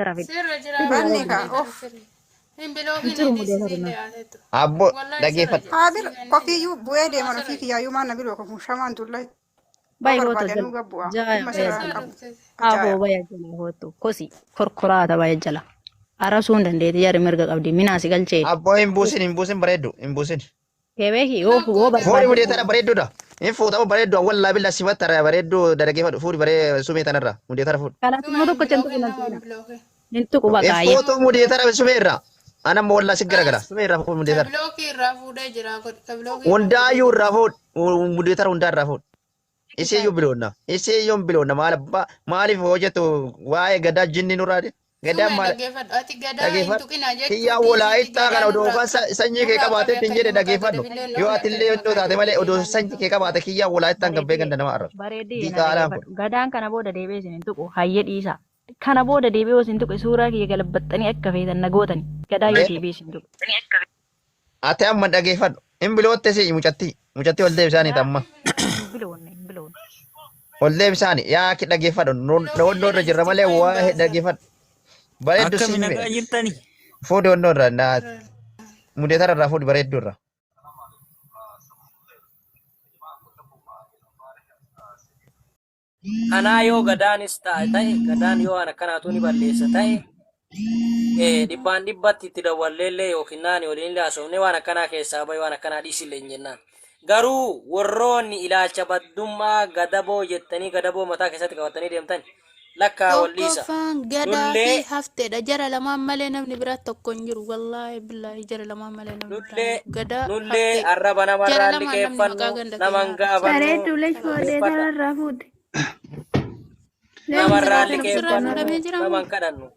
Mudeetara fidi. Sirra jira Banni mudeetara kaa of. sirri. Hin bilookin Hin jiru mudeetara dhiisisiillee na. haatetu. Abbo Wallahi sirra dhageeffadhu. jira. Haadir Sii kennee jira. ofiiyyuu bu'ee deeman Kunoo ofii sirra jira. kiyyaayyuu maan na biloo kun shamaan tullai. Yoo Bayi hooto barbaadanuu jala. gabbu'a. Jaya Dhimma baya sirraa hin jala. qabu. Aboo Ajaa'iba. baya jala hooto. Kosi korkoraata baya jala. Arrabsuu hin dandeetti jarri mirga qabdi. Minaa si galchee. Abbo hin buusin hin buusin bareeddu hin buusin. Kebeeki yoo yoo Fuudhi barbaadde mudeetara bareedduudha. Hin fuutamu bareeddu awwal billa sifattara bareeddu dalageeffadhu fuudhi baree sumee tanarra mudeetara fuudhi. Kalaas Suma immoo hin tokko chentu bilookin kunan nama hin tuqina. bilookin. Hin tuqu Hin baqaayya. fuutu mudeetara sumee irraa. Anammoo wallaa si garagala sumee irraa fuudhi Ka mudeetara. bilookii irraa fuudhee jira godhi. Ka bilookii irraa fuudhee Hundaayyuu jira. irraa fuudhi mudeetara hundaa irraa fuudhi. Isee iyyuu biloonna. Isee iyyuu biloonna maal abbaa maaliif hojjetu waa'ee gadaa jinni nurraa de. Gadaan Sumee maal dhaggeeffadhu. Ati gadaa hin dhageeffadhu. tuqinaa jechuu Kiyyaa dhiisiiti walaayittaa gadaa kana odoo nurraa yookaan sanyii kee nurraa qabe qabaatetti hin akka jedhe inni maqaa dhageeffadhu. gadabillee Yoo hin ati illee dhoofne iddoo maqaa taate malee odoo gadabillee sanyii kee qabaate kiyyaa walaayittaan kan beekan Bareeddee nama arrabsu. bareeddee na Diqaalaan kun. dhaggeeffadhu. Gadaan kana booda deebi'ee isin hin tuqu. Hayyee dhiisa. Kana booda deebi'ee isin tuqe suuraa kiyya galabbaxxanii akka feetan na gootani. Gadaa yoo deebi'ee isin tuqe. Ati amma dhageeffadhu. Hin bilootte si mucattii. Mucattii ol deebisaanii Yaa amma. hin biloonne hin biloonne. Ol deebisaanii yaa ki dhageeffadhu. Bilookiin Wondoo irra jala jirra jirti malee maa hin waa'ee baasan. dhageeffadhu. Bareeddu Akkami si nagaa hime. jirtani? Fuudhi wondoo irra. Mudeetara irraa fuudhi bareedduu irra. Anaa yoo gadaanis ta'a ta'e gadaan yoo an akkanaatu ni balleessa ta'e dhibbaan dhibbatti itti dawwalleellee yookiin naani waliinillee haasofnee waan akkanaa keessaa bahi waan akkanaa dhiisillee hin jennaan. Garuu warroonni ilaalcha baddummaa gadaboo jettanii gadaboo mataa keessatti qabatanii deemtan lakkaa wal dhiisa. Tokkoffaan gadaa fi Nullee hafteedha. Jara lamaan malee namni biraa tokko hin jiru. Wallaahi billaahi jara lamaan malee namni biraa hin nullee jiru. Gadaa nullee haftee. arraba Jara namarraa lamaan namni maqaa liqeeffannu ganda naman keenyaa arrabsa. gaafannu Bareedduu lesh foodee dhaggeeffadha. tararraa fuudhe. Lesh Namarraa sirraa Yoom sirraa fuudhe. liqeeffannu fuudhamee jira moo? naman kadhannu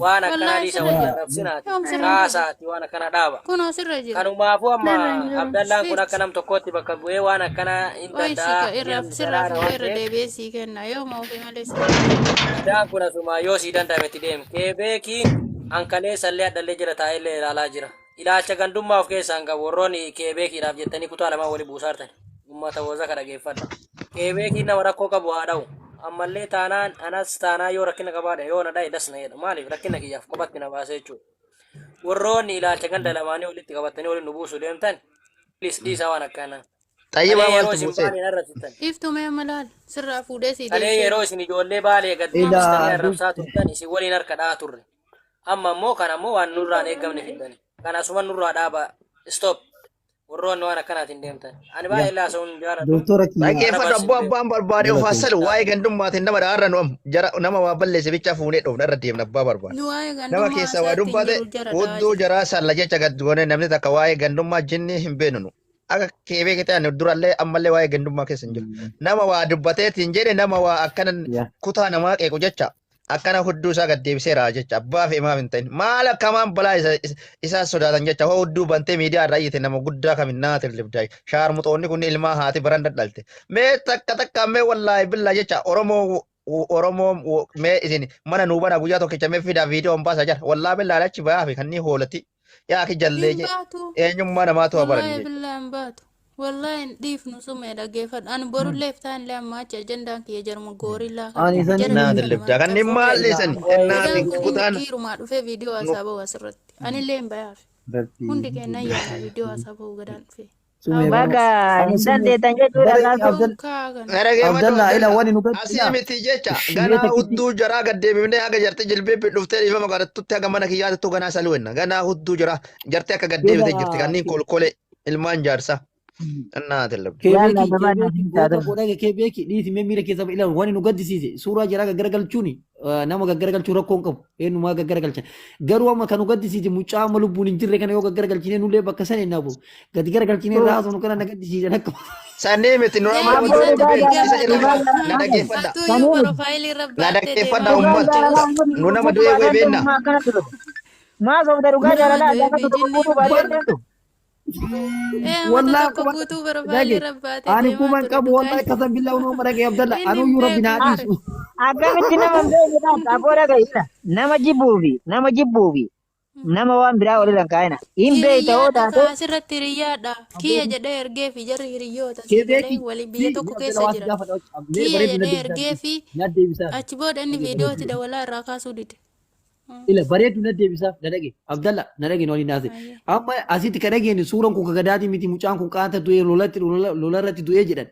waan akkanaa Wallaahi dhiisa sirra wal jira. arrabsinaati Yoom sirraa fuudhe? kaasaati waan akkana dhaaba. Kunoo sirra jira. Kanumaafuu amma Narra hin jiru. Abdallaan kun akka Sitti. nam tokkootti bakka bu'ee waan akkanaa hin Oyi danda'a sika irraa ni sirraa daraara fuudhee waan irra ta'eef deebi'ee sii kenna. Yooma ofii malee sirra fuudhe. gadaan kun asumaa yoo sii danda'ame itti deemi. Keebeekiin hankalee sallee hadhallee jira taa'ellee ilaalaa jira. Ilaalcha gandummaa of keessaa hin qabu warroonni keebeekiidhaaf jettanii kutaa lamaan walii buusaa jirtan. Uummata wazaka dhageeffadha. Keebeekiin nama rakkoo qabu haa dha'u. Ammallee taanaan anas taanaan yoo rakkina qabaadhe yoo na dha'e das na jedha. Maaliif rakkina kiyyaaf qophatti na baasee jechuudha. Warroonni ilaalcha ganda lamaanii walitti qabatanii waliin nu buusu deemtan please dhiisaa waan akkanaa. Xayyibaa Kalee yeroo maaltu isin buusee? baaleen arrabsitan. Iftu mee malaal sirraa fuudhee sii Kalee deebiseera. yeroo isin ijoollee baalee gad Ilaa deebistanii arrabsaa turtan isin waliin harka dha'aa turre. Amma immoo kana immoo waan nurraan eeggamne fiddani. Kana asuma nurraa dhaaba. Stop. Warroonni waan akkanaatiin deemtan. Ani baay'ee laasa'uun hin jaaladhu. Doktora kiyya Dhaggeeffadhu Arrabas abboo hin beeku. abbaan barbaade of galatoomi. haassalu waa'ee gandummaatiin nama dhaarra nu amma jara nama waa balleesse bichaa fuunee dhoofna irra deemna abbaa barbaade. Nu waa'ee Nama gandummaa keessaa waa haasaatti hin dubbate jiru jara dha'aa hudduu jira. jaraa salla jecha gad goone namni takka waa'ee gandummaa jinni hin beenu nu. Akka keebee ta'an durallee ammallee waa'ee gandummaa keessa hin jiru. Nama waa dubbateetiin jedhe nama waa akkana Yaa. kutaa namaa qeequ jecha akkana hudduu isaa gad deebiseera jecha abbaa fi himaaf hin ta'in maal akkamaan balaa isaa sodaatan jecha hoo hudduu bantee miidiyaa irraa iyyite nama guddaa kamin naa tirlibdaay shaarmuxoonni kun ilmaa haati baran dadhalte mee takka takka mee wallaahi billaa jecha oromoo oromoo mee isin mana nuu bana guyyaa tokkicha mee fidaa viidiyoo hin baasa jara wallaahi billaa achi bayaa fi kannii hoolati yaa ki jallee Hin je baatu. eenyummaa namaatu haa baran Wallaahi jecha. billaa hin baatu. Wallaahi hin dhiifnu sumee dhaggeeffadhu. Ani borullee iftaan illee amma achi ajandaan kiyya jaruma goorillaa kana. Ani Jara isanii Naa kana tirlibdaa lamaan kanneen cabsuu maal fe'e. dhiisan Gadaan ennaatiin kun inni kutaan dhiirumaa dhufee viidiyoo haasaa bahu asirratti. Anillee hin bayaaf. Rabbi Hundi keenya yaana viidiyoo haasaa bahu gadaan dhufee. sumee Haa bara Baga amma hin sumee dandeettan jechuudha bara laaltu. Abdal Kaa kana. Dhaggeeffadhu Abdallah ila Abdalla wani nu gad asii ila miti jecha mee ganaa takkitti hudduu jaraa gad deebifnee haga jarti jilbeebbi dhuftee dhiifama kadhattutti haga mana kiyyaatittu ganaa salwenna ganaa hudduu jaraa jarti akka gad deebite ila jirti kanneen kolkole ilmaan jaarsa annaa tillabde. Yaalla keebeeki gabaa keebeeki naaf goota taatan. godhage keebeeki dhiisi mee miira keessa ila wani nu gaddisiise suuraa jaraa gaggaragalchuuni nama gaggaragalchuu rakkoo hin qabu eenyumaa gaggaragalcha garuu amma kan nu gaddisiise mucaa amma lubbuun hin jirre kana yoo gaggaragalchine nullee bakka san hin dhabu gadi garagalchine irraa haasofnu kana na gaddisiisan akka Sanii miti nu amma Deemi nama isatu du'e Abboo hin beeknu dhugaa isa gaafata. irra jaalala na dhugaa dhaggeeffadha Atuyyuu Sanii miti. profaayilii irra na baattee dhaggeeffadha deemaa Dhugaan uummata jaalalaa nu fuudhuu nama du'e baatan wayii beekna. deemu akkana ture. Maa sobda dhugaa Nama jaalalaa du'e gaafa tokko bijinni fuudhuu baatee deemtu. Ee amata Wallah tokko kuma guutuu profaayilii dhage irra baatee ani deemaa kuman ture qabu dhugaa. wallahi kasan billaa unoo dhage Abdallah Inni hin anuyyuu rabbi beeku naa bare. dhiisu. Akkamitti nama hin beekne taata abboo dhaga'i. Nama jibbuufi nama jibbuufi nama waan biraa walirra hin kaa'ina. Hin beekta yoo Hiriyyaadha taate kaa asirratti hiriyyaadha. Kiyya jedhee ergee fi jarri hiriyyoota sii galee Kebeeki waliin si biyya tokko mee Abdallah keessa waa si jiran. gaafadha mee Kiyya bareedu na jedhee deebisaa ergee fi na deebisaa. achi booda inni viidiyootti dawalaa irraa kaasuu dide. Ila bareedu na deebisaaf na dhage. Abdalla na dhage waliin haase. Ayyee. Amma asitti ka dhageenye suuraan kun ka gadaatii miti, mucaan kun qaanta du'ee lolatti lolarratti du'ee jedhan.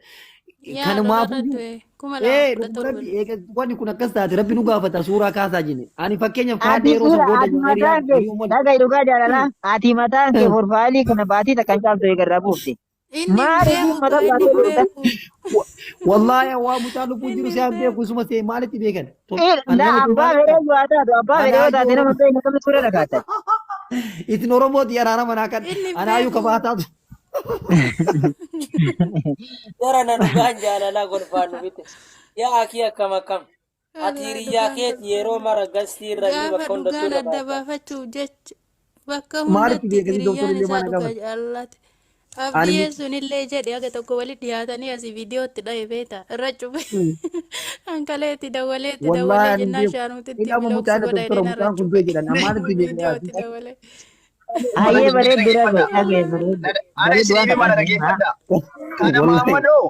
Yaa Kanumaafuu lolarra du'e kuma ee lama kudha dhuguma torba. rabbi eega wanni kun akkas taate rabbi nu gaafata suuraa kaasaa jenne. Ani fakkeenyaaf Ati kaadhee yeroo san dhiira booda ati mataan kee hiriyummaa dhaga'i, dhugaa jaalalaa ati mataan kee forfaalii kana baatii takka hin caaltu eegarraa buufte. Inni hin Maaliif beeku mataa kaa inni baatee hin deemta? beeku. Wallaahi waa mucaa lubbuun Inni jiru hin si aan beeku. beeku isuma see maalitti beekan? La An nama abbaa duubaan fedhee yoo haa taatu, abbaa fedhee yoo anaayyuu taate nama Oromoo hin beekne kamtu suura dhagaata. itin Oromooti araarama naa kan Inni hin anaayyuu beeku. kabaataatu. Jara na dhugaan jaalalaa golfaan nu bite. Yaa akii akkam akkam. Ati Wallahi hiriyyaa dhugaan keeti yeroo mara gastii irra fi gaafa bakka hundattuu dhugaan irra adda baata. baafachuuf jecha bakka Maalitti hundatti beekanii hiriyyaan doktorri isaa illee maana dhugaa gaafate? jaallate. Ani Abdiyyeen sunillee jedhe aga tokko walitti dhiyaatanii asii viidiyootti dhahe beeta irra cufe. Ankaleetti dawwaleetti Wallaahi dawwalee ani hin jennaan beeku. shaanuutitti Inni amma bilooksi mucaan godha doktora jedheen irra mucaan kun cufe. du'e jedhan maalitti beekna Viidiyootti dawwalee. Ayyee Ana bareeddu dhaga'i, dhaggeeffadha. dhaga'i bareeddu. Ana Bareeddu isinii waan fi mana takkaan deema. dhaggeeffadha. Kana Wallaahi Maammadoo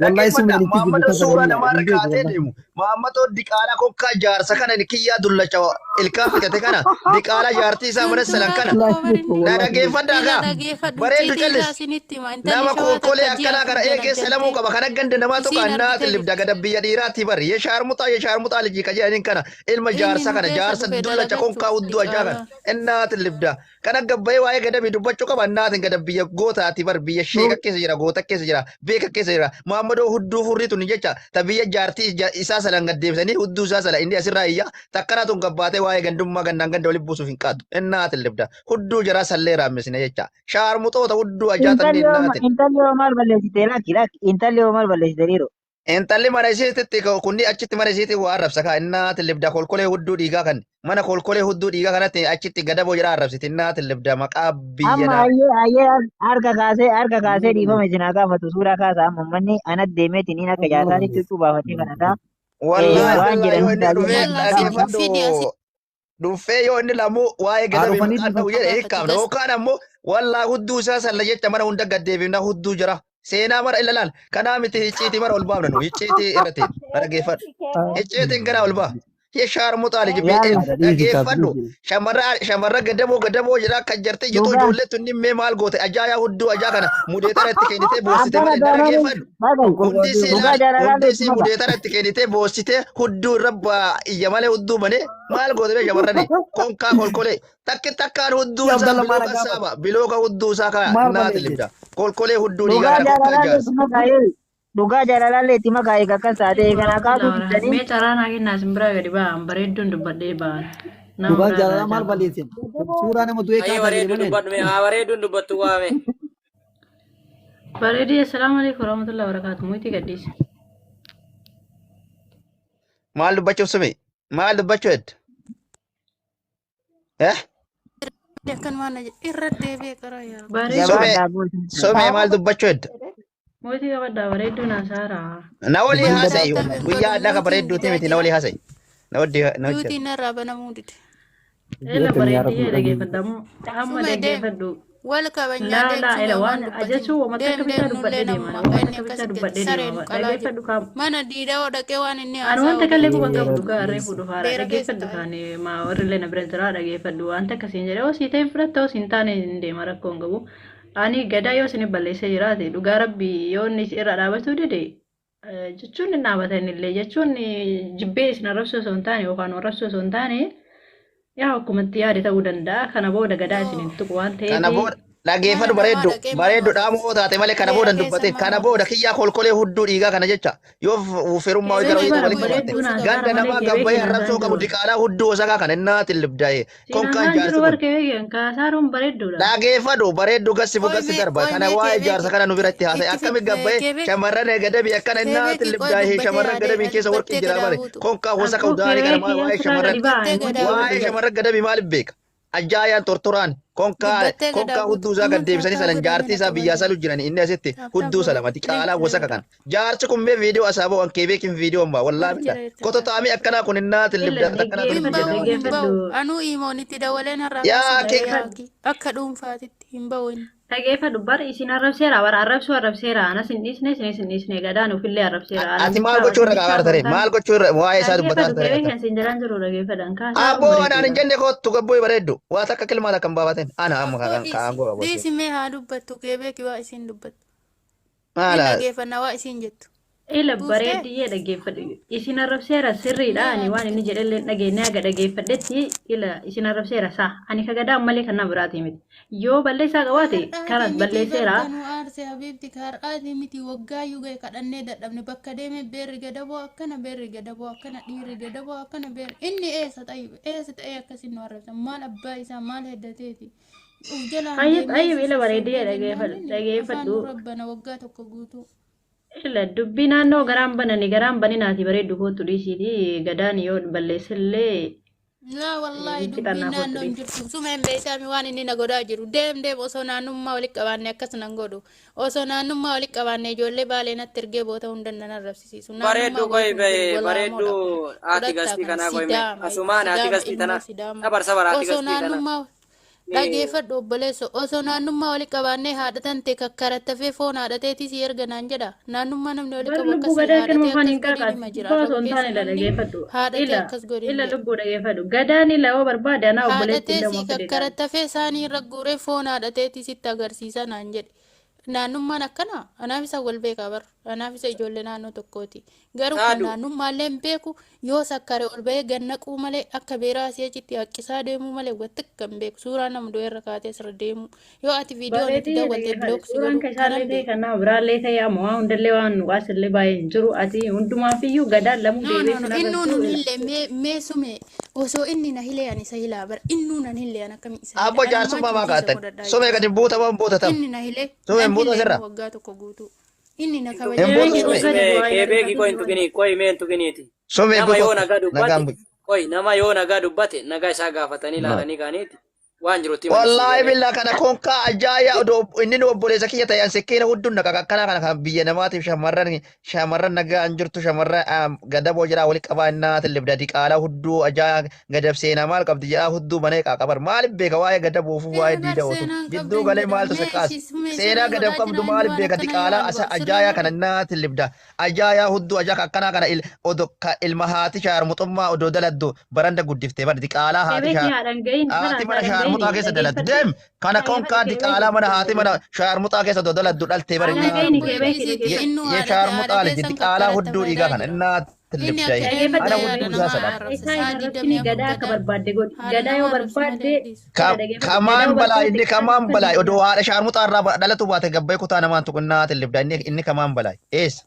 wallaahi suma dhaggeeffadha. itti jiru Maammadoo kasa suuraa wallaahi namaarra hin beeku kaatee wallaahi. deemu. Maammadoo diqaalaa kokkaa jaarsa kana kiyyaa dullacha ilkaan fixate kana diqaalaa jaartii isaa mana salan Tunturaa kana. tokko Wallaahi barinni. Na wallaahi dhaggeeffadhaa Ila kaa. dhageeffadhu Bareeddu icciitii isaa callis. isinitti hima. Intalli Nama shawaa kolkolee takka ji'a akkanaa afur kana jala eegee salamuu jaltee qaba. Kana ganda namaa tokko isiin annaa argitee xillibda jirti. gada biyya dhiiraatti bari. Yeshaarmuxaa yeshaarmuxaa lijii qajeelaniin kana ilma Inni jaarsa nu kana keessa jaarsa dhufe dullacha konkaa dalagachuuf hudduu ajaa kana diqaalaa. innaa xillibda. Kana gabbayee waa'ee gadamii dubbachuu qaba annaatiin gada biyya gootaati bar biyya sheeka keessa jira goota keessa jira beeka keessa jira. Muhammadoo hudduu furrii tuni jecha ta biyya jaartii isaa salan gaddeebisanii hudduu isaa sala inni asirraa iyya takkana tun gabbaatee waa'ee gandummaa gandaan ganda walitti buusuuf hin qaatu innaa xillibda. Hudduu jaraa sallee raammisine jecha. Shaarmuxoota hudduu ajaa Intalli tanneen hoo naatin. intalli hoo maal balleessite? Lakki lakki, intalli hoo maal balleessite dhiiroo? Intalli mana isiititti kunni achitti mana isiitti waa arrabsa kaa innaa tillibda kolkolee hudduu dhiigaa kan mana kolkolee hudduu dhiigaa kanatti achitti gadaboo jedhaa arrabsiti innaa tillibda maqaa biyya Amma naa. ayyee ayyee harka kaasee dhiifama isin haa gaafatu, suuraa kaasa. Amma uummanni anat deemeetiin akka jaarsaatitti huccuu baafatee kadhataa Wallaahi waan billaahi jedhan yoo inni hunda dhufee Yalla si dhaggeeffadhu fidi asii dhufee yoo inni lamuu waa'ee gadamii Haadhofanii maqaan dha'u dhiifama. jedhe gaafatu hiikkaamna gas. yookaan ammoo wallaahi hudduu isaa salla jecha mana hunda gaddeebifna hudduu jira. Seenaa mara illa laal kanaa miti icciitii mara ol baafna nu icciitii irratti dhaggeeffadhu. Icciitiin kanaa ol baa. Yeshaarmuxaa lijibbii Yalla dhaggeeffadhu. Shamarra gadaboo gadaboo jedhaa kan jartee jitu dhugaa ijoollee tunni mee maal goote ajaayaa hudduu ajaa kana mudeetara itti kennitee boossite akkana malee na taanaan dhaggeeffadhu. dhaga'i, Hundi sii dhugaa laal jaalalaa hundi itti sii maka. mudeetara itti kennitee boossitee hudduu irra iyya malee hudduu banee maal goote mee shamarrani konkaa kolkolee takki takkaan hudduu isaa Abdalla maana bilooka gaafate? saaba bilooka hudduu isaa kaa Maal naati balleessite? libda kolkolee hudduu dhiigaa Dhugaa kana konkaa jaalalaa jaarsa. itti makaa'ee, dhugaa jaalalaa itti makaa'ee akkas taate kana kaasuu diddanii. Mee carraa naa kennaa, isin biraa gadi ba'an bareedduun dubbadhee ba'an. Nama Dhugaan biraa jaalalaa irraa maal jaalladha. balleessin? Suuraa nama du'ee Ayyee kaasaa jedhe bareedduun malee. dubbadhu mee haa bareedduun dubbattu waame. Bareedii, assalaamu alaikum warahmatullahi wabarakatuh. Muitii gadhiise. Maal dubbachuuf sumi? Maal dubbachuu hedda? Eh? Akkan waan irra deebi'ee qaraa yaa Rabbi. Bareedduu Sume Jabaadhaa booltuu. sume maal dubbachuu hedda? muitii qabadhaa bareedduun hasaaraa. Na walii Waan haasa'i tattaaf hin guyyaa godhu addaa ka muutiin bareedduuti didaa miti na jira. walii haasa'i. Na wajji na wajji. Muutiin narraa banamuu dide. Ela Jeetan yaa rabbi bareeddiyee dhageeffadhu. dhageeffadhamu. Amma Sume deem. dhaggeeffadhu. Wal kabajnaa Laa deem laa sume ela waan waan dubbatin. ajajuu wama Deem takka deem bitaa nullee dubbadhee deema. namuma Wama akka inni takka bitaa akkas gadi dubbadhee saree deema. nu qalaa jiru. Dhaggeeffadhu kaam. Mana diidaa dhaqee waan inni Ani haasaa wanta oolu kallee hin quban jiru. qabu dhugaa reefu dhufaara. Beera keessa Dhaggeeffadhu taa'e. kaan maa warri illee na bira jira dhaggeeffadhu. Wanta akkasiin jedhe osii ta'e fudhatta osii hin taane hin deema rakkoo hin qabu. Ani gadaa yoo isin balleessee jiraate dhugaa rabbi yoo inni irra dhaabachuu dide jechuun hin dhaabatan illee jechuun jibbee isin arrabsuu osoo hin taane yookaan arrabsuu osoo hin taane yaa akkumatti yaade ta'uu danda'a. Kana booda gadaa isin hin tuqu waan Kana ta'eef booda dhaggeeffadhu Mana namaa bareeddu dhaqee maal bareeddu arrabsa? dhaamoo taate malee kana booda Beera hin keessa dubbatin. maal Kana booda arrabsa? kiyyaa kolkolee hudduu dhiigaa kana jecha yoo firummaa wayii gara Sume wayiitti bara waliin qabaatte maal bareedduun si ganda hasaara malee namaa keebee gabbayee hin arrabsoo haasaan qabu jiru. diqaalaa hudduu osakaa kana innaa tillibdaa'e Siin konkaan haasaan jaarsi jiru kun. barkee beekan kaasaaruun bareedduudha. Dhaggeeffadhu bareeddu gassifu Qoy gassi mee darba qoy kana mee waa'ee keebee jaarsa kana nu biratti haasa'e itti akkami fid gabbayee keebee shamarran gadabii akkana innaa keebee qoy tillibdaa'e dubbatee shamarran yaadee gadabii keessa warqii dubbattee jira gadaa bare buutu. konkaa hosaka Abboo udaanii kana keebee waa'ee kiyyaa shamarran gadi ba'an Dubbattee muitii gadaa waa'ee buutu. qabadhu. shamarran gadabii maaliif beeka? Ajaayaan tortoraan konkaa Dubbattee gadaa konkaa buutu. hudduu isaa Amma gad deebisanii taaptaa salan godhame jaartii na isaa biyyaa kabaja. salu jiran inni asitti Taaptaa hudduu godhe. salama diqaalaa Link wasaka godhe. kan jaarsi kun mee viidiyoo asaaboo an keebeekin viidiyoo mbaa wallaa Wal billa jira jirta koto taamii akkanaa kun innaa Ila tillibda akkanaa tun Hin biyya bahu nama hin bahu. dhaggeeffadhu. Anuu imoon itti dawaleen har'aa yaa kaasii kee jedhe yaaki. Akka dhuunfaatitti hin bahu inni. Dhageeffadhu bara isin arrabseera bara arrabsuu arrabseera anas hin dhiisne isinis hin dhiisne gadaan ofillee arrabseera. Ati maal gochuu irra kaa'aa taree? Maal gochuu irra waa'ee isaa dubbataa Dhageeffadhu taree? keewwee kan isin jalaan jiru dhageeffadhan kaasaa Abboo anaan hin jenne kottu gabboo bareeddu. Waa takka kilmaa takka hin baafatin. Ana amma Abboo kan dhiisi. kaa'an goo Dhiisi mee haa dubbattu keebeeki waa isiin dubbattu. Ni Maala dhageeffanna waa isiin jettu. Ila Buuftee? bareeddiyyee dhageeffadhu. Isin arrabseera sirriidha. Ani waan inni jedhellee hin dhageenye haga dhageeffadhetti ila isin arrabseera saa. Ani ka gadaan malee kan nama biraatii miti. Yoo balleessaa qabaate Har'aatii kanas miti balleesseera. bakka nu aarse habiibti ka har'aatii miti waggaayyuu ga'e kadhannee dadhabne bakka deeme beerri gadaboo akkana beerri gadaboo akkana dhiirri gadaboo akkana beerri inni eessa ta'e eessa ta'e akkasin nu arrabsa maal abbaa isaa maal heddateeti uf jalaan Ayyib deemnee ayyib ila sossobnee bareeddiyee jennaan dhageeffadhu inni afaan dhageeffadhu. nu rabbana waggaa tokko guutuu. Ila dubbii naannoo garaan banani garaan baninaati bareeddu kootu dhiisiiti gadaan yoo balleessellee Laa wallaahi hin dubbiin fixannaa kootu naannoon dhiisi. jirtu sumeen beektaami waan inni na godhaa jiru deem deem osoo naannummaa walitti qabaanne akkas nan godhu osoo naannummaa walitti qabaanne ijoollee baalee natti ergee boota hunda nan arrabsiisu naannummaa Bareeddu qoy wayitu hin jiru bareeddu walaamoodha haati fudhattaa gastii kana kanaa qoy mee sidaama asumaan haati sidaama gastii ilmoo tana sidaama sabar sabar haati osoo gastii tana naannummaa dhageeffadhu obboleesso osoo naannummaa walitti qabaannee haadha tante kakkarattafee foon haadhateetii si erga naan jedha naannummaa namni walitti Bar qabu lubbuu akkasii gadaa akkanuma haadhatee afaan hin akkas godhiin qaaqaati. hima jira Qofa osoo arraba hin keessa taane ila namni dhageeffadhu. haadhatee Ila akkas godhiin ila jedha. lubbuu dhageeffadhu. Gadaan ila yoo barbaade anaa obboleetti Haadhatee illee si uma fedhe qaali. kakkarattafee saanii irra guuree foon haadhateetii sitti agarsiisa naan jedhe. Naannummaan akkana anaaf isa wal beekaa bar anaaf isa ijoollee naannoo tokkooti. Garuu kun Saadu naannummaallee hin beeku yoo sakkare ol bahee gannaquu malee akka beeraa asii achitti haqqisaa deemuu malee wanti akka hin beeku suuraa nama du'e irra kaatee asirra deemuu yoo ati viidiyoo nuti Bareedee daawwattee dhageeffadhu. bilook si Suuraan godhu kan isaallee kanan ta'e beeku. kan nama biraallee ta'e amma waan hundallee waan nu waasillee baay'ee hin jiru. Ati hundumaafiyyuu gadaan lamuu No, deebi'ee no, no. sin Innuu nun arrabsu ila. hille mee mee sume osoo inni na hile ani isa hilaa bara innuu nan hille ani akkami isa hila Abboo ani maal jaarsummaa maa cufiisa kaatan? godhadhaa Sumee jechuudha. gadi buutamoo hin buutatam? Inni na hile Sumee hin nan buutu hille asirra? inni waggaa tokko guutuu inni na Hin kabajaa Hin Deebi'ee buutu jedhu sumee? gadi Sumee waa keebeeki hin qoy hin argatu. tuqinii qoy mee hin tuqiniiti. Sumee Nama yoo buutu nagaa nagaan dubbate bu'i. qoy nama yoo nagaa dubbate nagaa isaa gaafatanii laalanii kaaniiti waan jirutti himanii sii Wallaahi galee. billaa kana konkaa ajaa'iba odoo inni nu obboleessa kiyya ta'e an sekkeena hudduun naqa akkanaa kana kan biyya namaatiif shamarran shamarran nagaan jirtu shamarran gadaboo jedhaa wali qabaa innaa libda diqaalaa hudduu ajaa'iba gadab seenaa maal qabdi jedhaa hudduu manee qaaqabar maaliif beeka waa'ee gadaboo fi waa'ee Ee bar diida otu seenaan qabdu jidduu hin galee jedhamu maaltu mee siqaas ishii sumee seenaa sirrii gadab godhaa qabdu jira inni maaliif waan beeka akkanaa yoo diqaalaa waan asa godhu sirrii ajaa'iba kana godhe. innaa libda ajaa'iba hudduu ajaa'iba akkanaa kana odoo ilma haati shaarmuxummaa odoo daladdu baranda guddiftee bar diqaalaa haati Keebeeki shaar haadhan gahin haati kanas mana haadhan shaarmuxaa gahini keessa daladdu dhageeffadhu. deem kana konkaa Dhageeffadhu keebeeki diqaalaa mana haati mana dhageeffadhu. shaarmuxaa keessa odoo daladdu dhaltee bar Haadhan innaa gahini Abboo keebeeki dhiisiiti dhageeffadhu. innuu ye haadhate shaarmuxaa haadhatee liji san diqaalaa kakkaratta hudduu dhiigaa faayidaa kana jira. innaa Inni akka tillibdai deemu ana ta'ee haadha hudduu isaa namaa sadha arrabsa Isaa hin saa arrabsini 24 gadaa akka gadaan barbaadde godhi. haadha Gadaa yoo namaa arrabsu malee barbaadde hin dhiisu. ila dhageeffadhu. Gadaa kamaan yoo balaa barbaadde inni kamaan akka balaa hin odoo haadha shaarmuxaa irraa dhalatu baate gabbaye kutaa namaan tuqu innaa tillibda inni inni kamaan balaa eessa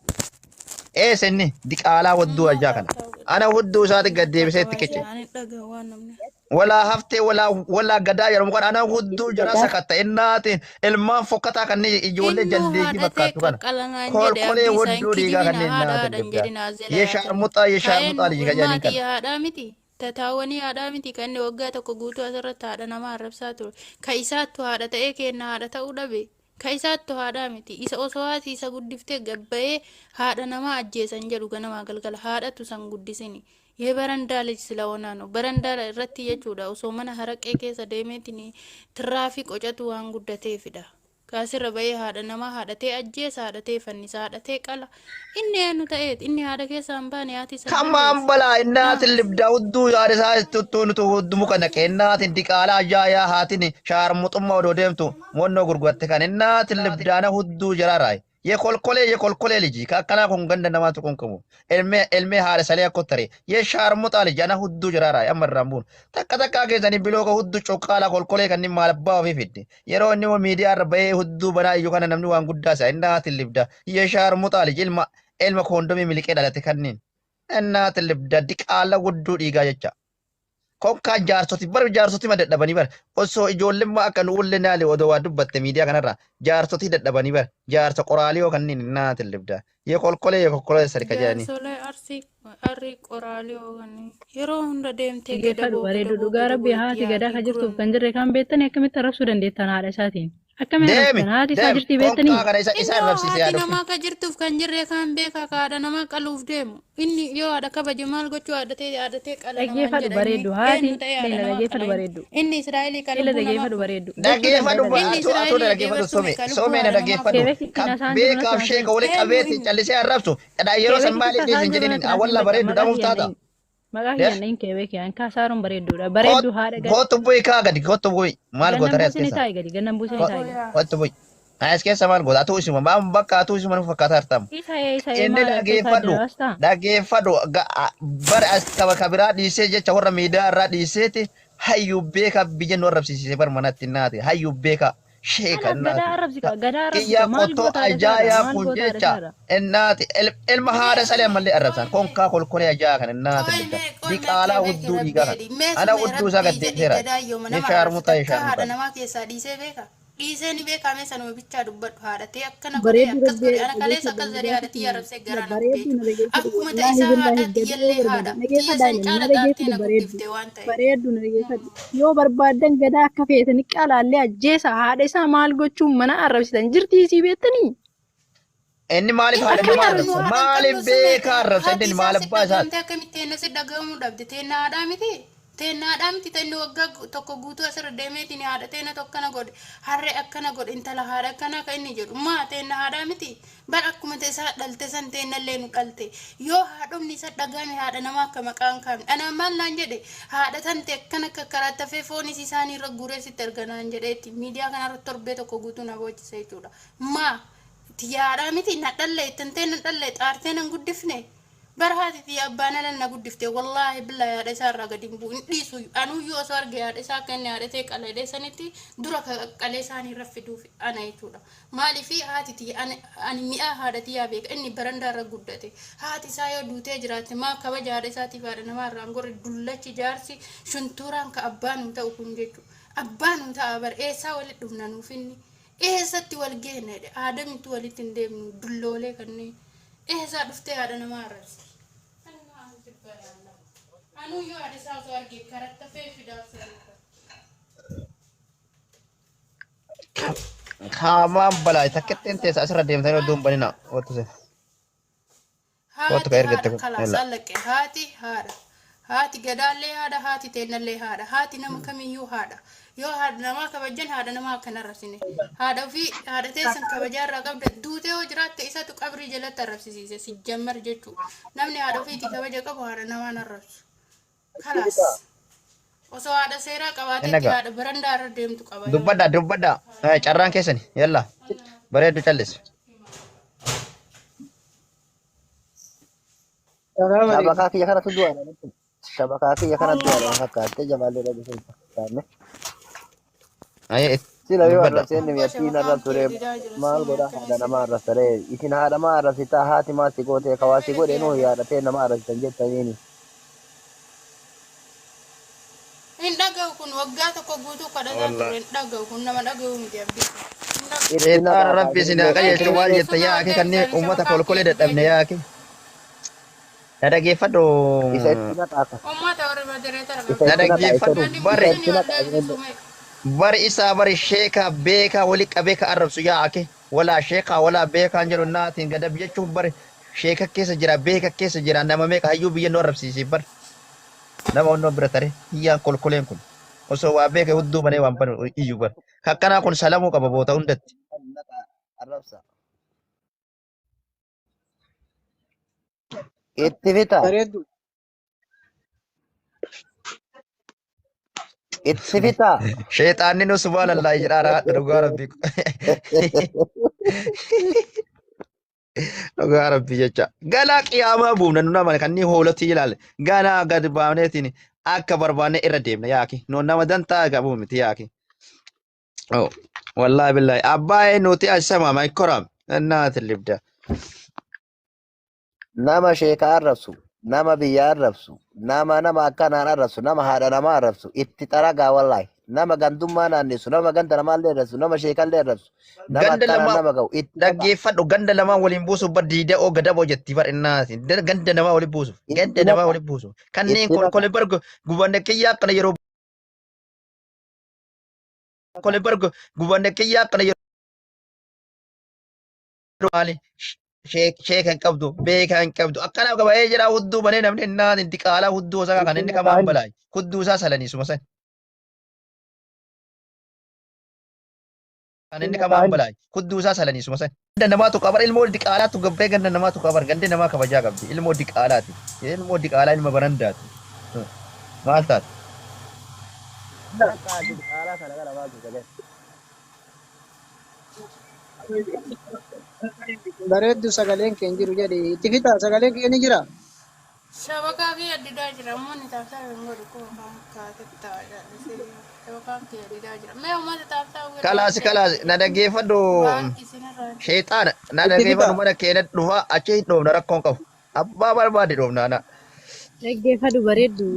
eessa inni diqaalaa hudduu Maal ajaa kana haa ta'u ana hudduu isaati gad inni deebisee bakka itti waa qice ani dhagaa waan namni. walaa haftee walaa walaa gadaa jedhamu kan ana hudduu jara sakatta innaatiin ilmaan fokkataa kanneen ijoollee Innuu jaldeeyyii haadhatee fakkaattu kana qaqqalanaan jedhe kolkolee abdii isaa hin hudduu dhiigaa kijibina kanneen haadha innaatiin haadhan libdaa jedhina as jala yee yaatanii. shaarmuxaa yee Ka'een shaarmuxaa liji kajaaniin ulmaatii kana haadhaa miti. Tataawwanii haadhaa miti kan inni waggaa tokko guutuu asirratti haadha namaa arrabsaa ture. Ka isaattu haadha ta'ee kenna haadha ta'uu dhabe. Ka isaattu haadhaa miti. Isa osoo haati isa guddiftee gabbayee haadha namaa ajjeesan jedhu ganamaa galgala haadhatu san guddisini. Yee barandaa lij sila onaano barandaa irratti jechuudha osoo mana haraqee keessa deemeetiin tiraafi qocatu waan guddateefidha. Kaasirra bahee haadha namaa haadhatee ajjeesa haadhatee fannisa haadhatee qala. Inni eenyu ta'eet inni haadha keessaa hin baane haati isa hin kamaan dandeesse. balaa innaatiin Naa. libdaa hudduu yaada isaa tuttuu nutu hudduu muka naqe innaatiin diqaalaa ajaayaa haatiin shaarmuxummaa odoo deemtu monnoo gurguratte kan innaatiin libdaana hudduu jaraaraay ye kolkolee ye kolkolee liji ka akkanaa kun ganda namaatu kun qabu ilmee ilmee haadha salee akka tare ye shaarmuxaa liji ana hudduu jaraaraay amma irraan buun takka takkaa keessanii bilooka hudduu cuqqaalaa kolkolee kanneen maal abbaa ofii fidde yeroo inni miidiyaa irra bahee hudduu banaa iyyuu kana namni waan guddaa isa innaatiin libda ye shaarmuxaa liji ilma ilma koondomii miliqee dhalate kanneen innaatiin libda diqaala gudduu dhiigaa jecha. Konkaa jaarsoti bar jaarsoti ma dadhabanii bar osoo ijoollummaa akka nu ullee naali odoo waa dubbatte miidiyaa kanarra jaarsotii dadhabanii bar jaarsa qoraaliyoo kanneen innaatiin libda yee kolkolee yee kolkolee sadi kajaanii. Jaarsolee arsii arrii qoraalii ooganii yeroo hunda deemtee Dhageeffadhu gadaboo bareedu gadaboo dhugaa gadaboo rabbi itti haati gadaa yaadii kan jirtuuf guran. kan jirre kan beektani akkamitti arrabsuu dandeettan haadha isaatiin. Akkamiin Deemi arrabsitan? Haati isaa deemi jirti beektanii? konkaa kana isa Inni hoo arrabsiise haati yaa dhufu. namaa ka jirtuuf kan jirre kan beekaa ka haadha namaa qaluuf deemu. Inni yoo haadha kabaje maal gochuu haadha ta'ee qala namaan Dhaggeeffadhu jedha inni. bareeddu. Haati Eenyu ta'ee haadha leela namaa dhaggeeffadhu qala inni. bareeddu. Inni Israa'elii ka Leela lubbuu namaa dhaggeeffadhu fuudhe. bareeddu. Gochuu Dhaggeeffadhu danda'a Inni atuu atuu Israa'elii dhaggeeffadhu eebarsu some meeqa lubbuu soomee na haadha namaa dhaggeeffadhu fuudhe. Kebekitti kan nasaan jiru beekaaf natti sheeka wali Eenyu qabeeti inni? callisee arrabsu dhadhaa yeroo san Kebekitti maaliif tasaan dhiisin jiru jedhiniin natti nasiin awwalla bakka bareeddu maqaa dhamuuf kiyya taata. hin maqaa Dee kiyya hin kebeeki an kaasaaruun bareedduudha. Bareeddu haadha gad Kootu bu'i kaa gadi kootu bu'i maal gannan goota ree as buusini keessa taa'i gadi gannan buusini taa'i gadi. kootu bu'i as keessa maal goota atuu isuma maan bakka atuu isuma nu fakkaataa jirtamu. Isa ee isa ee Inni maal as keessaa dhaggeeffadhu jira asxaa? dhaggeeffadhu bara as kaba kabiraa dhiisee jecha warra miidiyaa irraa dhiiseeti hayyuu beekaa biyya nu arrabsiisise bar manatti naati hayyuu beekaa sheeka Kanaaf gadaa naati. arrabsika gadaa arrabsika Kiyyaa maal qottoo goota haadha isaarra ajaayaa maal kun goota haadha jecha isaarra. innaati ilma haadha salee ammallee arrabsan konkaa kolkolee ajaayaa kan innaati Qoy libda mee qoy mee diqaalaa Kebeeki hudduu rabbii dhiigaa kan jedhi mee ana sumee hudduu isaa rabbii gad jedhi deebiseera gadaa yooma nama jecha arrabsu harmuxaa takkaa haadha ishaan namaa keessaa dhiisee beeka dhiisee ni beekaa mee sanuma bichaa dubbadhu haadha ta'e akkana godhee Bareedduu akkas rabbii godhe ana kaleessa dhageeffadhu akkas jedhee haadha tiyya arrabsee garaa na gubee bareedduu na dhageeffadhu akkuma ta'e wallaahi isaa billaahi haadha gadoo tiyyallee barbaada haadha tiyya dhageeffadhaa san na caala xaartee dhageeffadhu na bareeddu guddifte waan ta'eef. bareeddu na dhageeffadhu yoo barbaaddan gadaa akka feetanii qalaallee ajjeesa haadha isaa maal gochuun mana arrabsitan jirtii isii beektanii Inni maaliif haadha Inni namaa akkamiin haadha arrabsa? nu haadha hin Maaliif qabnu sume beekaa arrabsa? haati Inni isaa maal si abbaa isaati? dhagahamte akkamitti teenna si dhagahamuu dhabde teenna haadhaa miti teenna haadhaa miti teenni waggaa tokko guutuu asirra deemeetiin haadha teenna tokkana godhe harree akkana godhe intala haadha akkanaa kan inni jedhu maa teenna haadhaa miti bar akkuma ta'e isaa dhalte san teennallee nu dhalte yoo haadhomni isa dhagahame haadha namaa akka maqaan kaafne anaan maal naan jedhe haadha tante akkana akka karaa tafee foonis isaanii irra guuree sitti erga naan jedheetti miidiyaa kanarra torbee tokko guutuu na boochise jechuudha maa tiyya haadhaa miti na dhalle ittantee na dhalle xaartee nan guddifne bara haati tiyya abbaan ala na guddifte wallaahi billaahi haadha isaa irraa gadi hin bu'u hin dhiisu anuyyuu osoo arge haadha isaa akka inni haadha ta'e qaladee sanitti dura ka qalee isaanii irra fiduuf ana jechuudha maaliif haati tiyya ani ani mi'aa haadha tiyyaa beeka inni barandaa irra guddate haati isaa yoo duutee jiraatte maa kabaja haadha isaatiif haadha namaa irraa hin gorre dullachi jaarsi shuntuuraan ka abbaa nuu ta'u kun jechuudha abbaa nuu ta'a bar eessaa walitti dhufna nuuf inni Eessatti wal geenna jedhe aadamittu walitti hin deemnu dulloolee kanneen eessaa dhuftee haadha namaa arrabsiti. Anuu yoo haadha isaa osoo arge karatta fee fidaa osoo beekaa. Haamaan balaa takkittiin teessa asirra deemtanii oddoo hin banina. Wattu se. Kootu ka Haati ergatte haadha kun. kalaas Yalla. allaqe haati haadha haati gadaallee haadha haati teennallee haadha haati nama kamiyyuu haadha yoo haadha namaa kabajjan haadha namaa akka hin arrabsine haadha ofii haadha teessan kabajaa irraa qabda duutee yoo jiraatte isatu qabrii jalatti arrabsisiise si jammar jechuu namni haadha ofiitii kabaja qabu haadha namaa hin arrabsu kalaas osoo haadha seeraa Hin qabaatetti dhagaa. haadha barandaa irra deemtu qaba yoo Dubbadhaa dubbadhaa. Carraan keessani. Yalla. Bareeddu callisi. Salaam alaikum. Shabakaa kiyya kanatu du'a na natti. Shabakaa kiyya kanatu du'a na fakkaatte jamaallee dhageessee fakkaanne. Ayee Sila yoo dubbadhaa. arrabseen abbaa mi'attiin shabakaan arrabsure kee didaa jira maal suma godha akkana haadha si nama arrabsare isin haadha maa arrabsitaa haati maa si gootee kawaa si Beela godhe nuu kee yaadhatee nama arrabsitan jettaniini. Hin dhaga'u kun waggaa tokko guutuu kadhataa ture Wallaahi. hin dhaga'u kun nama dhaga'u miti abdii kun hin dhaga'u. Itti Sheexaana naqaa rabbi isin haa isinillee qajeelchu maal Kebeeki jetta suma yaa akee waggaa kanneen isaanii uummata shabakaan kolkolee kee didee dadhabne jira. yaa akee. Na dhaggeeffadhu. Isa itti naqaa ka. Uummata warri madareetara Isa Na itti qabdu. naqaa isa dhaggeeffadhu Ani bare isa mucaan itti naqaa wallaahi isinillee. sume. bari isaa bari sheekaa beekaa wali qabee ka arrabsu yaa ake walaa sheekaa walaa beekaan jedhu naatiin gadab jechuun bari sheeka keessa jira beeka keessa jira nama meeqa hayyuu biyya nu arrabsiisee bar nama onnoo bira tare hiyyaan kolkoleen kun osoo waa beeke hudduu banee waan banu iyyuu bar kakkanaa kun salamuu qaba boota hundatti. Naqaa arrabsa. Itti fitaa. Bareeddu. Itti fitaa. Sheexaanni nu subhaanallah jedhaa raadha dhugaa rabbii. Dhugaa rabbii jecha. Galaa qiyaamaa buufna nu nama kanneen hooloti ilaale. Ganaa gad baafneetiin akka barbaanne irra deemna yaaki. Nu nama dantaa qabu miti yaaki. Oh, wallaahi billaahi. Abbaayee nuti asama maayikoraam. Naati libda. Nama sheeka arrabsu, nama biyya arrabsu, nama nama akkanaan arrabsu, nama haadha namaa arrabsu, itti xaragaa wallaahi. Nama gandummaa naannessu, nama ganda namaallee arrabsu, nama sheekallee arrabsu, nama Ganda akkanaan lama nama ga'u itti naqaa. dhaggeeffadhu ganda lamaan waliin buusuuf bar diida'oo gadaboo jetti bar innaati. Ganda namaa waliin buusuuf. Itti Ganda namaa naqa. waliin buusuuf. Kanneen Itti naqa. kolkole bar gubanne kiyyaa akkana yeroo Kole bar gubanne kiyyaa akkana yeroo maali sheeka hin qabdu beeka hin qabdu akkana gabaa'ee jira hudduu banee namni innaan diqaalaa hudduu isaa kan inni kamaan balaayi hudduu isaa salanii suma san. Kan inni kamaan balaayi hudduu isaa salanii suma san. Ganda namaatu qabar ilmoo diqaalaatu gabbee ganda namaatu qabar gandi namaa kabajaa qabdi ilmoo diqaalaati ilmoo diqaalaa ilma barandaati. Maal taate? Diqaalaa kana kana maaltu sagalee? Bareeddu sagaleen kee hin jiru jedhi. Itti fixa sagaleen kee ni jira. Shabakaa kiyya didaa jira. Uummanni taabtaa hin godhu kun kan kaatee taa'aa jira. Shabakaan kiyya didaa jira. Mee uummata taabtaa godhu. Kalaasi kalaasi na dhaggeeffadhu Waan isinirraa sheexaana na Itti dhaggeeffadhu fixa. mana keenya dhufa achi hin dhoofna rakkoon qabu. Abbaa barbaade dhoofna ana. Dhaggeeffadhu bareeddu.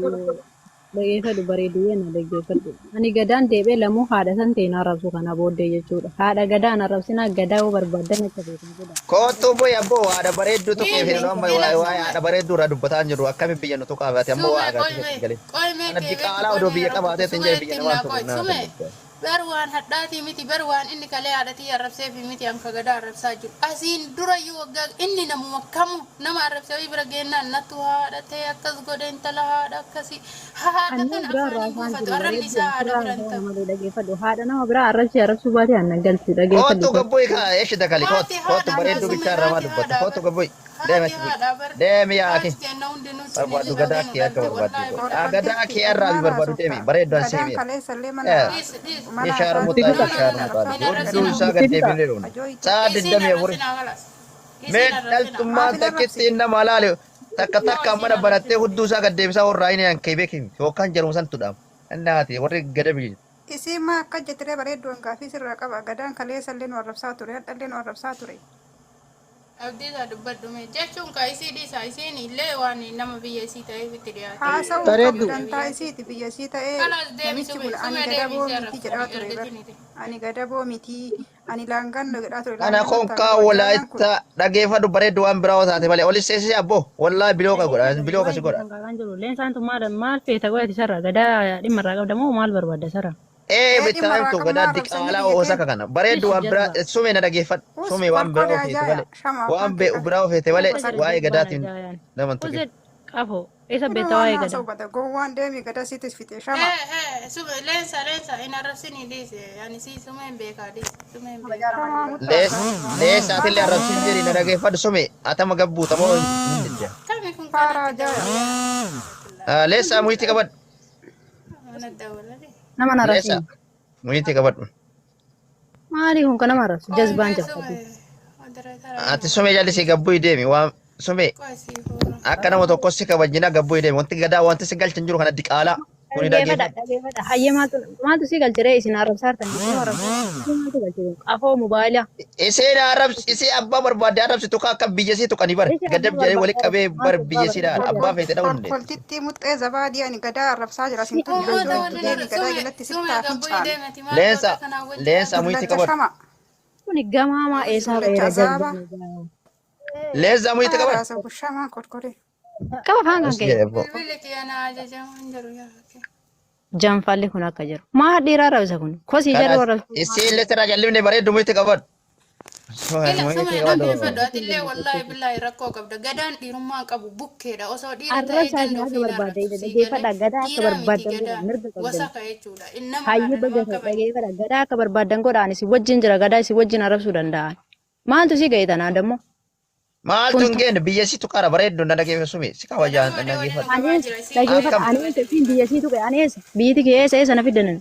Dhaggeeffadhu bareeddu yana dhaggeeffadhu. Ani gadaan deebi'ee lamuu haadha san ta'in arrabsu kana booddee jechuudha. Haadha gadaan arrabsinaa gadaa yoo barbaaddan akka beekan godha. Kootu bu'i abboo haadha bareedduu tuqee Inni fi amma ila waa'ee sume haadha bareedduu irraa dubbataa hin jirru akkamiin biyya nu tuqaa baate ammoo sume waa agarsiisa qoyme itti galee. qoyme Kana kee beeki diqaalaa odoo qoyme biyya rabbi qabaatee hin sume jedhe biyya itti namaan naa tuqu qoy naa sume dubbata. bar waan hadhaatii miti bar waan inni kalee haadhatii arrabseefi miti anka gadaa arrabsaa jiru asiin durayyuu waggaa inni namuma kamu nama arrabsee wayii bira geennaan nattu haadha ta'e akkas godhe intala haadha akkasii haadha Annoo tan biraa afaan irraa hin afaan buufatu jiru arrabni bareeddu isaa haadha asirraa bira hin haasawaa ta'u. malee dhaggeeffadhu. Haadha nama biraa arrabsi arrabsuu baate annan galchu dhaggeeffadhu. Kootu gabbu'i kaa eeshi dakali kootu Haati kootu haadha bar bareedduu sume bichaa irraa maa haati dubbata haadha kootu bar gabbu'i deemi haati achi bu'i haadha bar deemi yaaki haati teenna hundinuu barbaaddu ciniinuu gadaa dhaltee nu kee akka dhalte barbaaddu wallaahi godhi. billahi. Gadaa Kolkolteetti kee irraa maal barbaaddu deemi haasofta? bareeddu an Gadaan seemeera. kaleessallee mana Dhiis dhiis. mana Ishaara afaan Itti muxaali fixa. mana ishaara No no no muxaali hin arrabsaa ture hudduu gadaan. isaa arrabsinaa. gad Itti fixa. deebinee dhoofna. Ajooytu. Sa'a Isiin 24 arrabsinaa kalas. Mee Isiin arrabsinaa. dhaltummaan Maaf hin takkitti arrabsine? nama laale takka No takka isiin mana banattee arrabsinaa. hudduu isaa gad deebisaa warraa inni hankee beekin yookaan jaruma santu dhaam. Annaati warri gada biyya. Isiin maa akka jettiree bareeddu hangaafii sirraa qaba. Gadaan kaleessallee nu arrabsaa ture. Hadhallee nu arrabsaa ture. Abdiisaa dubbadhu mee jechuun ka isii dhiisa isiin illee waan nama biyya isii ta'eef itti dhiyaate. Haasa'uu hin qabdu Bareeddu. dantaa isiiti biyya isii ta'ee Kalaas deemi namichi sume kun ani sume deemi gadaboo isii miti jedhaa arrabsanii ture bar. ergatiniti. Ani gadaboo miti ani laanganno jedhaa ture Kana laanganno konkaa taagoo ajaa'ibaan kun. walaayittaa dhageeffadhu bareeddu waan biraa yoo taate malee olis seesisee abboo wallaahi biloo ka godha Dhaggeeffadhu biloo waa'ee kasi godha. keessan kaakaan jiru. Leensaan tun maal maal feeta godhati sarara gadaa dhimma irraa qabda moo maal barbaadda sarara? Ee Ee dhimma bittaa irraa himtu qabnaa gadaa arrabsanii diqaalaa biyya osaka keenya. kana bareeddu Ish waan biraa jazba. sume na dhageeffadhu Us sume waan biraa kolkolee ofeete ajaaya malee shama waan afaan kee qabe. biraa ofeete malee Eessa jira waa'ee jazbaan gadaatiin ajaa'aan? nama hin tuqin. Uzed qafo eessa Inni beekta waan waa'ee gadaa? haasa'u bada gowwaan deemi gada siitis fixe shama. Ee ee sume leensa leensa hin arrabsinii dhiise ani sii sume hin beekaa dhiise sume hin beekaa. Shamaa muttaa Lees afaan. lees Maal atillee arrabsiin haasofta? jedhi na dhageeffadhu sume atama gabbuuta moo hin didda. Kami kun Faaraa kanatti ajaaya. dabalee. Leessaa muyitti qabadhu. Mana dabalate. Nama na Leessaa arrabsin. muyitti qabadhu. Maali kun kan nama arrabsu? Jazbaan Qoy mee sume jaffatu. moderator Ati sume jallisii gabbuu deemi waan sume qoy sii fuura. akka nama tokko si kabajjina gabbuu deemi wanti gadaa wanti si galchan jiru kana diqaalaa kuni Dhaggeeffadha dhageeffadhu. dhaggeeffadha. Hayyee maaltu maaltu si galchiree isin arrabsaartan isin arrabsaartan maaltu galchire? Qafoo mobaayila. Iseen arrabsi isee abbaa barbaadde arrabsitu ka akka biyya isii tuqanii bar Isin gadab abbaa jedhee wali barbaadde qabee arrabsu bar maaltu biyya abbaa isii dhaan barbaadde abbaa arrabsu? feete dha'uu dandeetti. Kolkoltitti muxxee zabaadii ani gadaa arrabsaa jira sin tun Uummata ajooytu waliin deemi gadaa sume jalatti sume sittaa gabbuu fincaane. deemati maal Leensa goota kanaa wajji leensa muyitti Dullacha qabadhu. shama. Kuni gamaamaa eessaa Dullacha ba'eera azaaba. jazbaan ajaa'aa. Leensa muyitti Faaraa qabadhu. haasa'u shamaa kolkolee. Qaba afaan kan As ka'e. jedhe abboo. Bilbilli kiyya na ajajamu hin jiru yaa kee. Janfalli kun akka jiru. Maa dhiiraa arrabsa kun? Kosii jarri Kanaas arrabsu. isii illee sirraa jal'ifne bareeddu muyitti qabadhu. Ila Muyitti suma qabadhu. dhaggeeffadhu atillee wallaahi billaahi rakkoo qabda gadaan dhiirummaa qabu bukkeedha osoo dhiira ta'ee Arrabsaa ganda isin akka ofiin barbaadde arrabsu sii galee dhaggeeffadha. Gadaa akka dhiiraa miti barbaaddan godha gadaan mirga qabdan. wasaka jechuudha innama Hayyuu haadha baga namaa ta'e kabaja. dhaggeeffadha. Gadaa akka barbaaddan godha ani si wajjin jira gadaa si wajjin arrabsuu danda'an. Maaltu si ga'e tanaa dammoo? Maaltu Kun hin geenne biyya isiitu qara bareeddu na dhageeffa sumi si kabajaan Gadaan na waliin dhageeffadhu. qabaa Anees jira isii dhaggeeffadha. Akkam Anees isiin biyya sii tuqe anees biyyiti kee eessa eessa na fiddanan.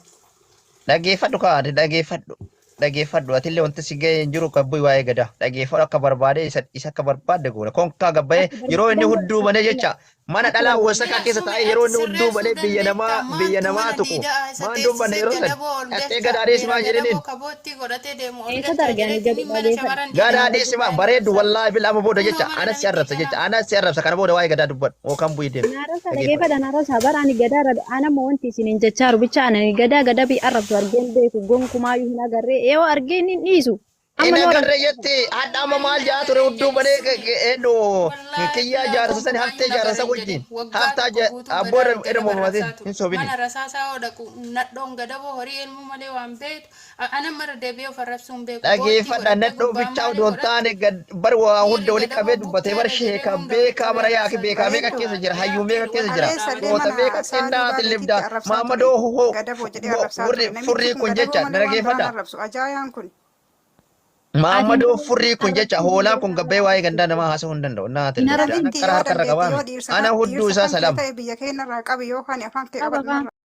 Dhageeffadhu kaa ati dhageeffadhu dhageeffadhu atillee wanti si ga'e hin jiru kan bu'i waa'ee gadaa dhageeffadhu akka barbaade isa isa akka barbaadde goona konkaa gabbayee Akka yeroo inni barbaaddan godha hudduu akka banee jecha mana akka dhalaa barbaaddan. wasakaa Ila keessa sume taa'ee yeroo ati inni hudduu sirreessuu banee biyya dandeetta namaa biyya maaltu namaa mana tuqu diidaa isa maan dubbanne teessisee yeroo san gadaboo ol dhattee galcha gadaa dhiisi beera maan jedhiniin gadaboo kabootti godhatee deemu ol Eessatti galcha arganii jedheetiin gadi mana dhaggeeffadha. shamarran gadaa diidaa dhiisi maan taa'ee bareeddu arrabsaa wallaahi bil amma booda kunoo jecha mana anas si namitti arrabsa jecha kanaa anas si arrabsa kana booda waa'ee gadaa dubbadhu yookaan bu'i deemu Naarrabsa dhageeffadhu. dhaggeeffadha naarrabsa bara ani gadaa rabe anamma wanti isin hin jechaaru bicha ani gadaa gadaa bi arrabsu argeen beeku gonkumaayyuu hin agarree yoo argeen hin dhiisu. Amma Hin nu agarre arrabsaa. jetti hadha amma Wallaahi maal jaa hin ture hudduu banee arrabsine. eenyu Wallaahi kiyyaa bilaa jaarsa sani gonkumaa haftee hin jaarsa agarre hin jedhin. wajjin Waggaa haftaa tokko guutuu abboo gadaa irra gadab mormatin arrabsaa ture. hin sobini. Mana rasaasaa yoo dhaqu nadhoon gadaboo horii elmuu malee waan beektu. Ana mara deebi'ee of arrabsuu hin beeku. Boottii Dhageeffadha godhattee nadhoo gubbaan bichaa maali odoo hin godhatte? taane gad bar waa Dhiirri hunda walitti gadaboo qabee dubbatee bar bukkeedha jedhee sheeka hunda walitti beekaa qabee bara yaaki arrabsaa beekaa ture. meeqa Bareeddu. keessa jira hayyuu meeqa Yaakii keessa wal jira Kaleessallee goota mana meeqa saaluu kennaa baaleetitti tillibda arrabsaa ture. maamadoo hoo Gadaboo jedhee arrabsaa ture. furri Namichi furrii kun kun gadaboo jecha malee waan biraan dhaggeeffadha. arrabsu. Ajaa'aan kun. Ati Maamadoo furrii kun jecha arrabsuu hoolaan kun dandeessaa gabbee waa'ee gandaa namaa haasa'uu hin danda'u. Naa hin tillibda. Ana arrabsin. Namitti qara yoo harkarra dandeette yoo qabaame. dhiirsa Ana kan hudduu dhiirsa isaa kan kee salam. ta'e biyya keenyarraa qabi yookaan afaan kee Qaba qabadhu kaan. narraa.